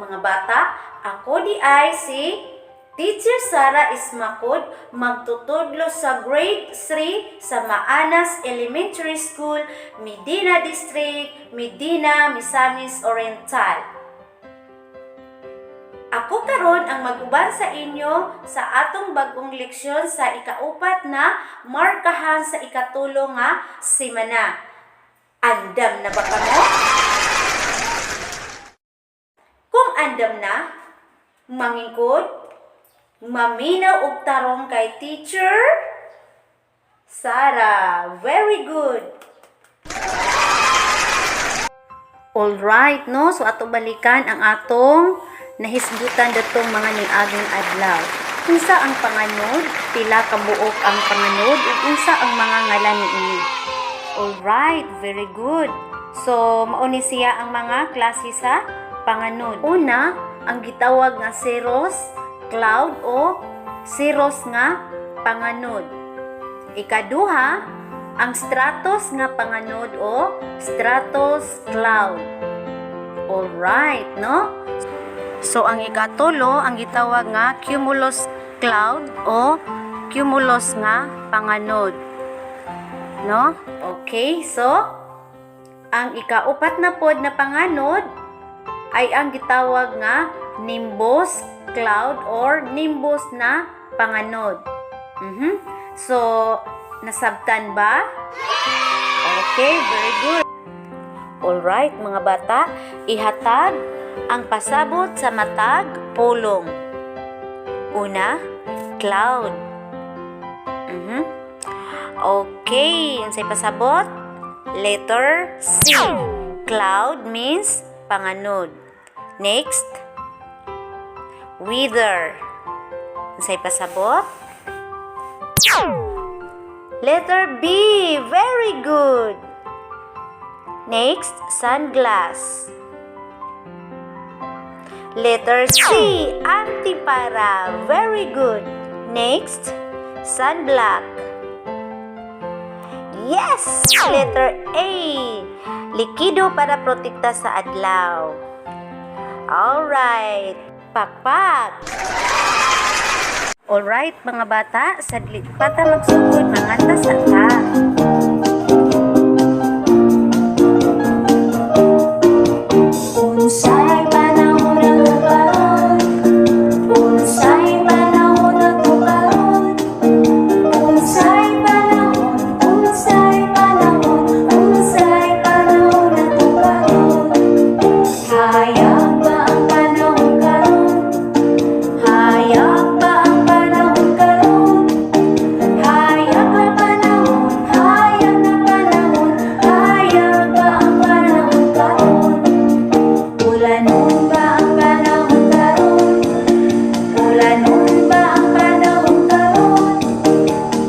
Mga bata, ako diay si Teacher Sara Ismakod, magtutudlo sa Grade 3 sa Maanas Elementary School, Medina District, Medina, Misamis Oriental. Ako karon ang mag-uban sa inyo sa atong bagong leksyon sa ikaupat na markahan sa ikatulo nga semana. Andam na ba kamo? Kung andam na, mangingkod, maminaw og tarong kay Teacher Sara. Very good. All right, no? So ato balikan ang atong nahisgutan datong mga niaging adlaw. Unsa ang panganod? Pila ka buok ang panganod ug unsa ang mga ngalan niini? All right, very good. So mao ni siya ang mga klase sa panganod. Una, ang gitawag nga cirrus cloud o cirrus nga panganod. Ikaduha, ang stratus nga panganod o stratus cloud. All right, no? So ang ikatulo, ang gitawag nga cumulus cloud o cumulus nga panganod. No? Okay, so ang ikaupat na pod na panganod ay ang gitawag nga nimbus cloud or nimbus na panganod. So, nasabtan ba? Okay, very good. Alright, mga bata, ihatag ang pasabot sa matag pulong. Una, cloud. Okay, unsay pasabot? Letter C. Cloud means panganod. Next, weather. Unsay pasabot? Letter B. Very good. Next, sunglass. Letter C, antipara. Very good. Next, sunblock. Yes! Letter A, likido para protekta sa adlaw. Alright. Pakpak. Alright, mga bata, saglit pa ta magsugod, manganta sa ta. Unsay panahon na to karon? Unsay panahon na to karon? Unsay panahon? Unsay panahon? Unsay panahon na to karon? Hayag ba ang panahon karon? Hayag ba ang panahon karon? Hayag na panahon, hayag na panahon, hayag ba ang panahon karon? Ulanon ba ang panahon karon? Ulanon ba ang panahon karon?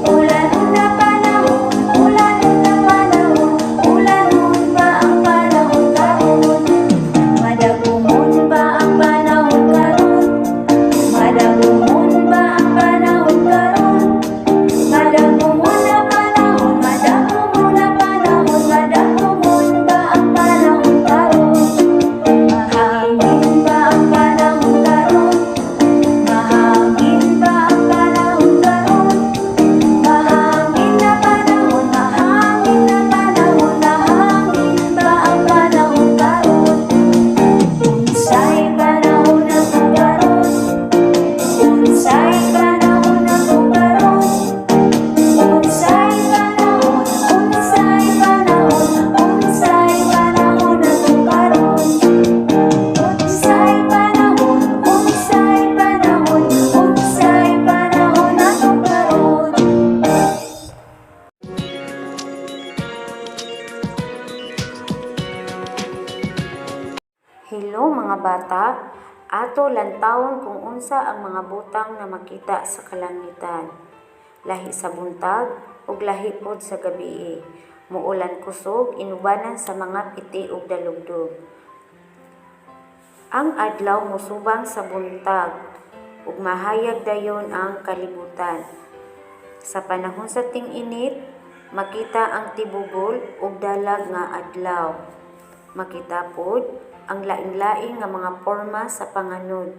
Ulanon na panahon, ulanon na panahon, ulanon ba ang panahon karon? Madagumon ba ang panahon karon? Madagumon ba ang panahon karon? Madagumon na panahon, madagumon na panahon, madagumon ba ang panahon karon? Mahangin ba ang panahon karon? Mahangin ba ang panahon karon? Mahangin na panahon, mahangin na panahon, mahangin ba ang panahon karon? Unsay panahon na to karon? Unsay panahon na to karon? Unsay panahon? Unsay panahon? Unsay panahon na to karon? Unsay panahon? Unsay panahon? Unsay panahon na to karon? Hello, mga bata, ato lantawon kung unsa ang mga butang na makita sa kalangitan. Lahi sa buntag ug lahi pod sa gabii. Muulan kusog inubanan sa mga piti ug dalugdog. Ang adlaw mosubang sa buntag ug mahayag dayon ang kalibutan. Sa panahon sa ting-init, makita ang tibubol ug dalag nga adlaw. Makita pod Ang laing-laing nga mga porma sa panganod.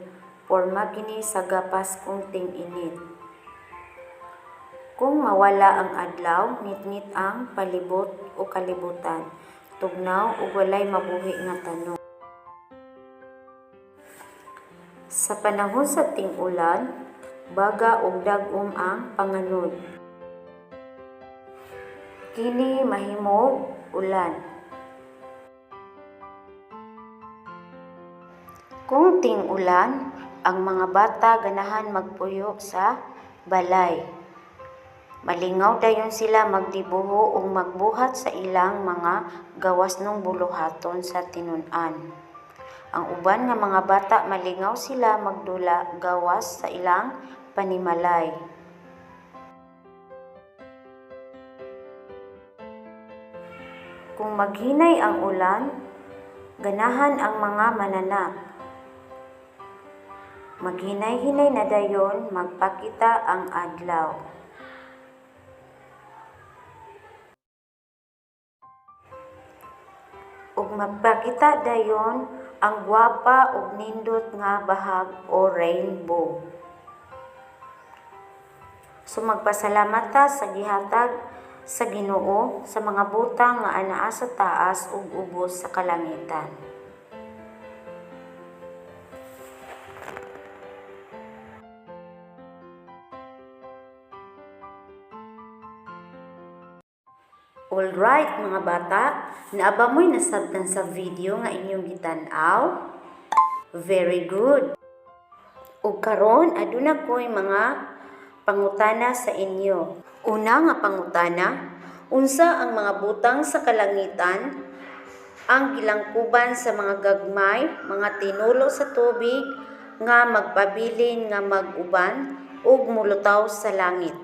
Porma kini sa gapas kung ting-init. Kung mawala ang adlaw, ngitngit ang palibot o kalibutan. Tugnaw ug walay mabuhi nga tanom. Sa panahon sa ting-ulan, baga ug dag-om ang panganod. Kini mahimong ulan. Kung ting-ulan, ang mga bata ganahan magpuyo sa balay. Malingaw dayon sila magdibuho ug magbuhat sa ilang mga gawasnong buluhaton sa tinun-an. Ang uban nga mga bata malingaw sila magdula gawas sa ilang panimalay. Kung maghinay ang ulan, ganahan ang mga mananap. Maghinay-hinay na dayon magpakita ang adlaw. Ug magpakita dayon ang gwapa ug nindot nga bahag o rainbow. So magpasalamat ta sa gihatag sa Ginoo sa mga butang nga anaa sa taas ug ubos sa kalangitan. Alright, mga bata, naa ba mo'y nasabtan sa video nga inyong gitan-aw? Very good. Ug karon aduna ko'y mga pangutana sa inyo. Una nga pangutana, unsa ang mga butang sa kalangitan ang gilangkuban sa mga gagmay, mga tinulo sa tubig nga magpabilin nga mag-uban ug mulutaw sa langit?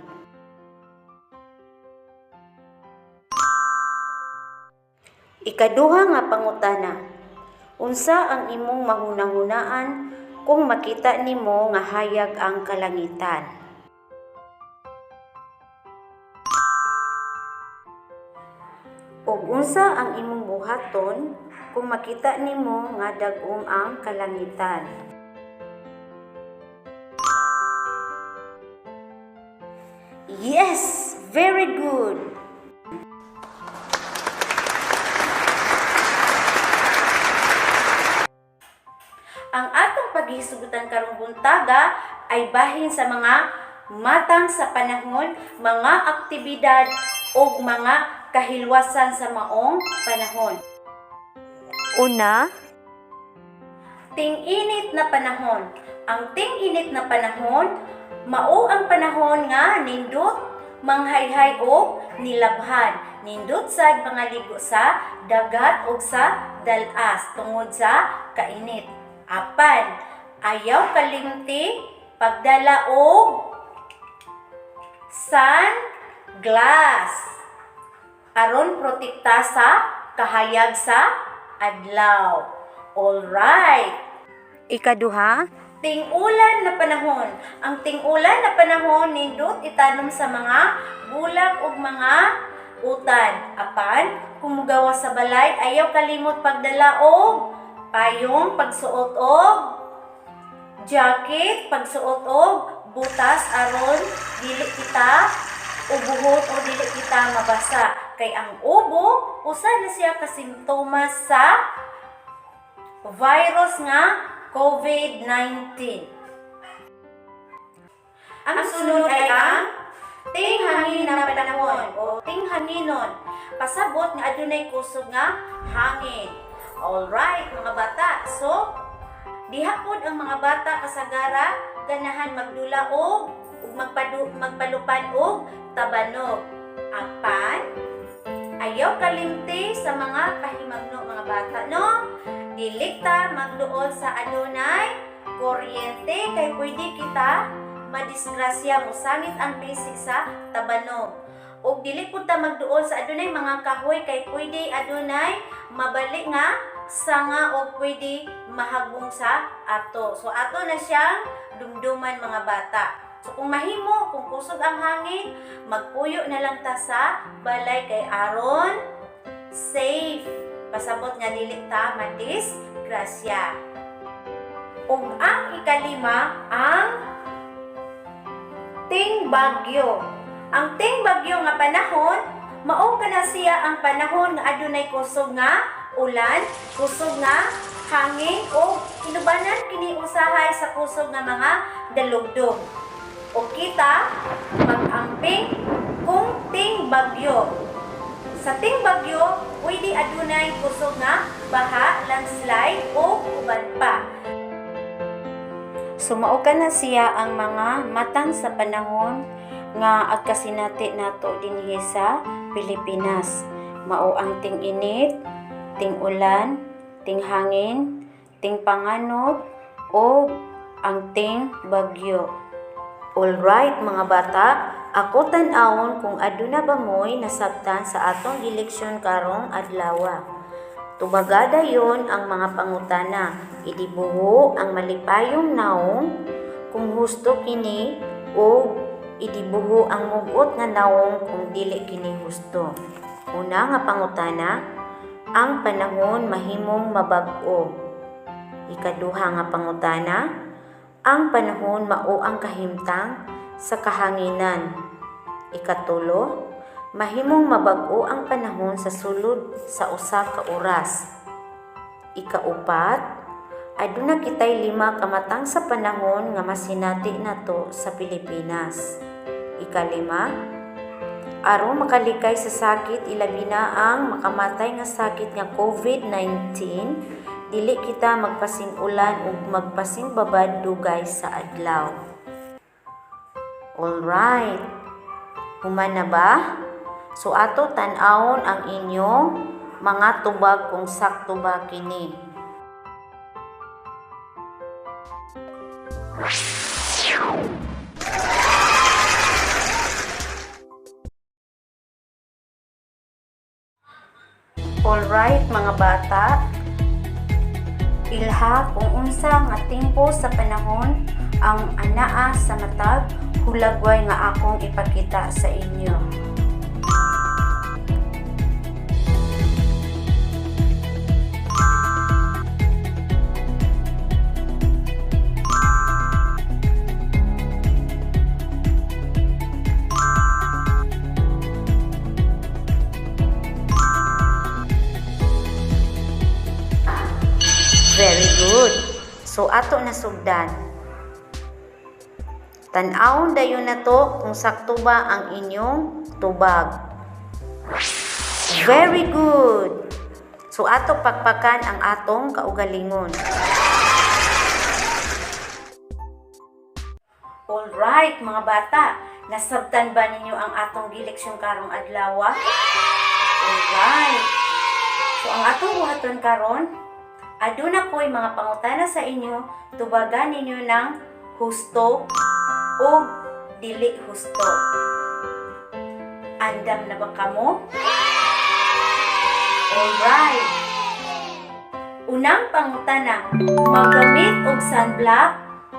Ikaduha nga pangutana, unsa ang imong mahunahunaan kung makita nimo nga hayag ang kalangitan? Ug unsa ang imong buhaton kung makita nimo nga dag-om ang kalangitan? Yes, very good. Ang atong paghisugutan karong buntaga ay bahin sa mga matang sa panahon, mga aktibidad ug mga kahilwasan sa maong panahon. Una, ting-init na panahon. Ang ting-init na panahon, mao ang panahon nga nindot manghayhay og nilabhan. Nindot sad mga ligo sa dagat ug sa dalas tungod sa kainit. Apan, ayaw kalimti pagdala og sunglass aron protekta sa kahayag sa adlaw. Alright. Ikaduha, ting-ulan na panahon. Ang ting-ulan na panahon nindot itanom sa mga bulak ug mga utan. Apan, kung mugawas sa balay, ayaw kalimot pagdala og payong, pagsuot og jacket, pagsuot og butas aron dili kita ubuhot o dili kita mabasa. Kay ang ubo, usa na siya ka simptomas sa virus nga COVID-19. Ang sunod ay ang tinghangin na panahon o tinghanginon. Pasabot nga adunay kusog nga hangin. Alright, mga bata. So, diha pod ang mga bata kasagara ganahan magdula og magpalupad og tabanog. Apan, ayaw kalimti sa mga pahimangno, mga bata, no? Dili ta magduol sa adunay kuryente kay pwede kita madisgrasya, mosangit ang pisik sa tabanog. Ug dili pud ta magduol sa adunay mga kahoy kay pwede adunay mabali nga sanga o pwede mahagbong sa ato. So ato na siyang dumduman, mga bata. So kung mahimo, kung kusog ang hangin, magpuyo na lang ta sa balay kay aron safe. Pasabot nga dili ta madisgrasya. grasya. Ug ang ikalima, ang ting bagyo. Ang ting bagyo nga panahon, mao kana siya ang panahon nga adunay kusog nga ulan, kusog nga hangin o inubanan kini usahay sa kusog nga mga dalugdog. O kita mag-amping kung ting bagyo. Sa ting bagyo, pwede adunay kusog nga baha, landslide o uban pa. Sumao ka na siya ang mga matang sa panahon nga agkasinati nato dinhi sa Pilipinas. Mao ang ting-init, ting-ulan, ting-hangin, ting-panganod o ang ting bagyo. Alright, mga bata, ako tan-awon kung aduna ba mo'y nasabtan sa atong gileksyon karong adlawa. Tubagada yon ang mga pangutana. Idibuho ang malipayong naong kung husto kini o idibuho ang mugot nga naong kung dili kini husto. Una nga pangutana, ang panahon mahimong mabag-o. Ikaduha nga pangutana, ang panahon mao ang kahimtang sa kahanginan. Ikatulo, mahimong mabag-o ang panahon sa sulod sa usa ka oras. Ikaupat, aduna kitay lima ka matang sa panahon nga masinati nato sa Pilipinas. Ikalima, aron makalikay sa sakit, ilabi na ang makamatay nga sakit nga COVID-19, dili kita magpasing-ulan ug magpasingbabad dugay sa adlaw. Alright. Human na ba? So ato tan-awon ang inyong mga tubag kung sakto ba kini. Alright, mga bata. Ilha kung unsa nga timpo sa panahon ang anaa sa matag hulagway nga akong ipakita sa inyo. Very good. So ato nasugdan. Tan-awon dayon na to kung sakto ba ang inyong tubag. Very good. So ato pakpakan ang atong kaugalingon. Alright, mga bata, nasabtan ba ninyo ang atong gileksyon karong adlaw? Alright. So ang atong buhaton karon, aduna ko'y mga pangutana sa inyo, tubagan ninyo ng husto o dili husto. Andam na ba kamo? Alright. Unang pangutana, magamit og sunblock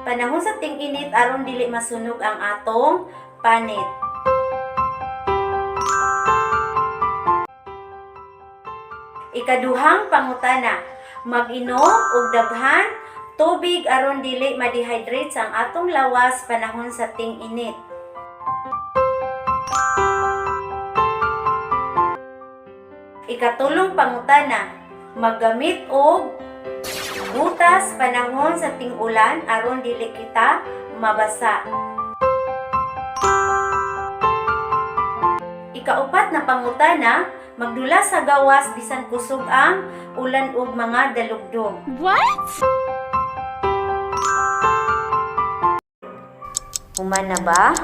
panahon sa ting-init aron dili masunog ang atong panit. Ikaduhang pangutana, mag-inom og daghan tubig aron dili ma-dehydrate ang atong lawas panahon sa ting-init. Ikatulong pangutana, maggamit og butas panahon sa ting-ulan aron dili kita mabasa. Ikaupat na pangutana, magdula sa gawas bisan kusog ang ulan ug mga dalugdog. What? Human na ba?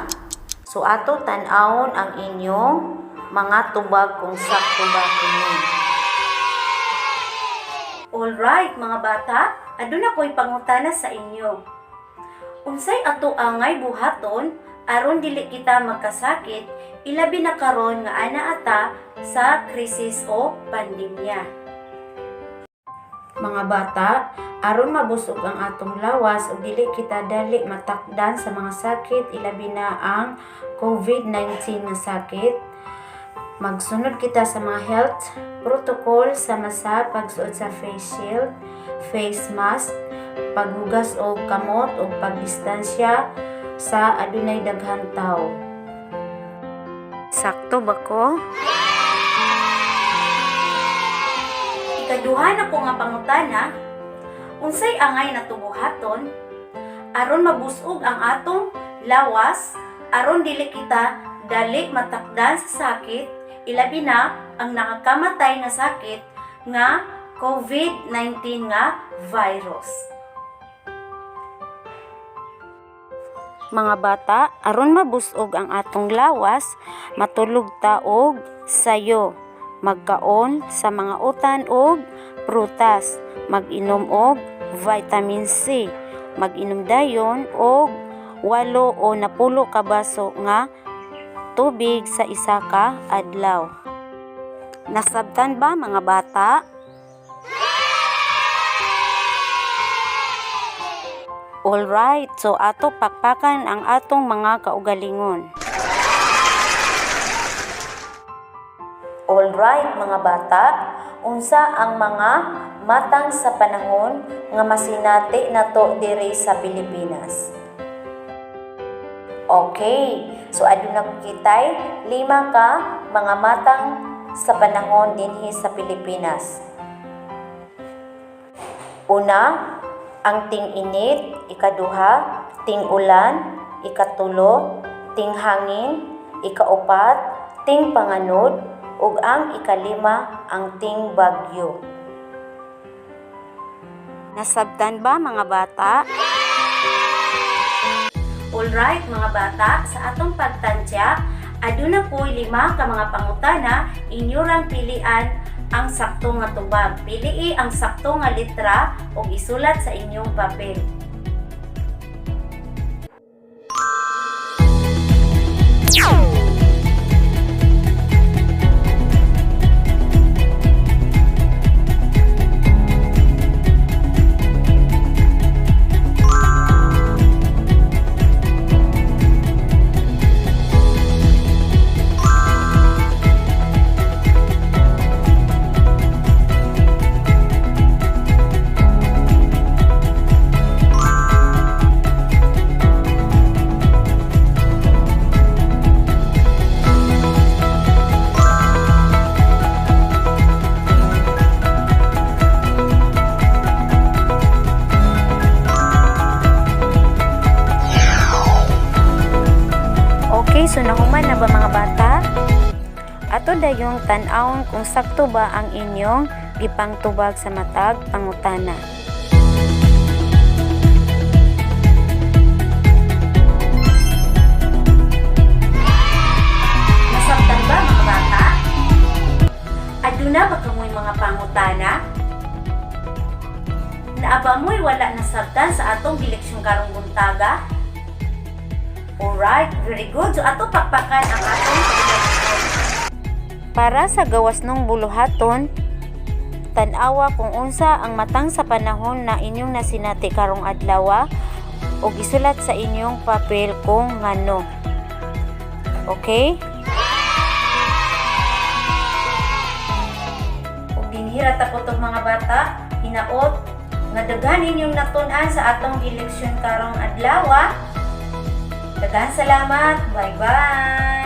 So ato tan-awon ang inyong mga tubag kung sakto ba kini. Alright, mga bata, aduna ko'y pangutana sa inyo. Unsay ato angay buhaton aron dili kita magkasakit, ilabi na karon nga ana ata sa krisis o pandemya? Mga bata, aron mabusog ang atong lawas ug dili kita dali matakdan sa mga sakit, ilabi na ang COVID-19 nga sakit, Magsunod kita sa mga health protocol sama sa pagsuot sa face shield, face mask, paghugas og kamot ug pagdistansya sa adunay daghang tawo. Sakto ba ko? Ikaduha na ko nga pangutana, unsay angay na buhaton aron mabusog ang atong lawas, aron dili kita dali matakdan sa sakit, ilabi na ang nakakamatay nga sakit nga COVID-19 nga virus. Mga bata, aron mabusog ang atong lawas, matulog ta og sayo, magkaon sa mga utan og prutas, mag-inom og vitamin C, mag-inom dayon og 8 o 10 ka baso nga tubig sa isa ka adlaw. Nasabtan ba, mga bata? Alright, so ato pakpakan ang atong mga kaugalingon. Alright, mga bata, unsa ang mga matang sa panahon nga masinati nato diri sa Pilipinas? Okay, so aduna kitay lima ka mga matang sa panahon dinhi sa Pilipinas. Una, ang ting-init, ikaduha, ting-ulan, ikatulo, ting-hangin, ikaupat, ting-panganod, ug ang ikalima ang ting-bagyo. Nasabtan ba, mga bata? Alright, mga bata, sa atong pagtantya, aduna po'y lima ka mga pangutana, inyo rang pilian ang sakto nga tubag. Pilii ang sakto nga litra ug isulat sa inyong papel. Okay, so nahuman na ba, mga bata? Ato dayong tan-awon kung sakto ba ang inyong gipangtubag sa matag pangutana. Nasabtan ba, mga bata? Aduna ba kamoy mga pangutana? Naa ba mo'y wala nasabtan sa atong gileksyon karong buntaga? Alright, very good. So ato pakpakan ang atong kaugalingon. Para sa gawas nung buluhaton, tan-awa kung unsa ang matang sa panahon na inyong nasinati karong adlaw ug isulat sa inyong papel kung ngano. Okay? Ug dinhi ra ta kutob, mga bata, hinaot nga daghan inyong natun-an sa atong gileksyon karong adlaw. Daghan salamat. Bye-bye.